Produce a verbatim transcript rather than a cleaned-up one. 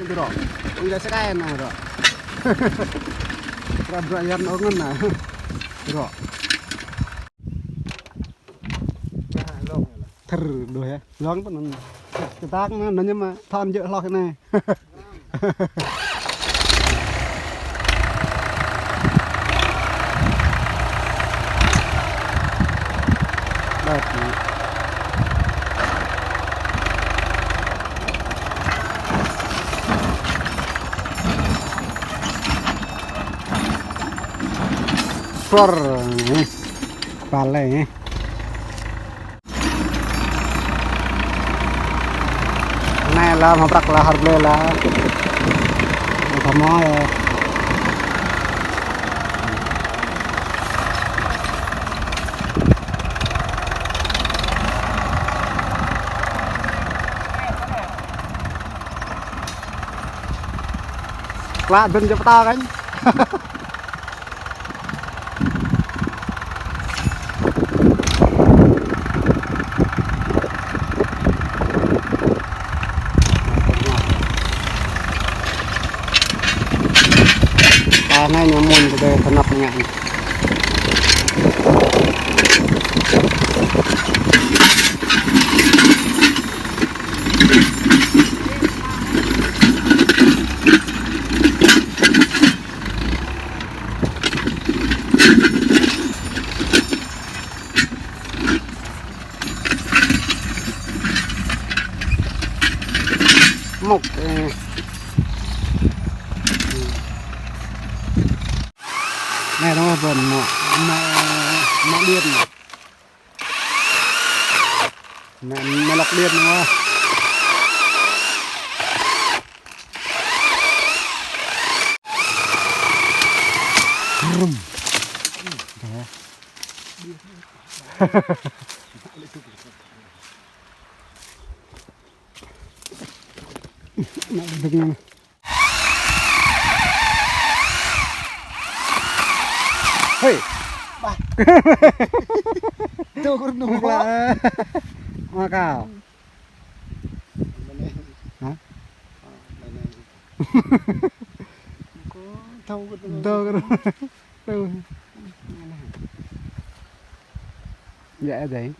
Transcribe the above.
Rŏ. Ƀing ta sơkai anai rŏ. Ră bruă yan ôh ngăn anai. Rŏ. Thâo đôč hă. Lŏng pơ anŭn. Kơtang anŭn, anŭn ñu mă thâo djơ̆ hloh anai. Đợt anai. Suar anai. Kơpal anai. Anai lah, mă prăk lah, hơr blơi lah. Mă thâo mơ̆ yơh. Klă dơ̆ng jơ̆p ta kơnh. Anai ñu mơ̆n tơdơi tơnap ngă. Mŭk, ơ. Anai dong, bơ̆n mă, mă, mă điện. Mă, mă lŏk điện dong. Brum. Dong. Anai dong. Hơi. Bah. Tuh, kurang nunggu. Mă kâo. Hă? Tuh, kurang. Tuh. Djơ̆ dih.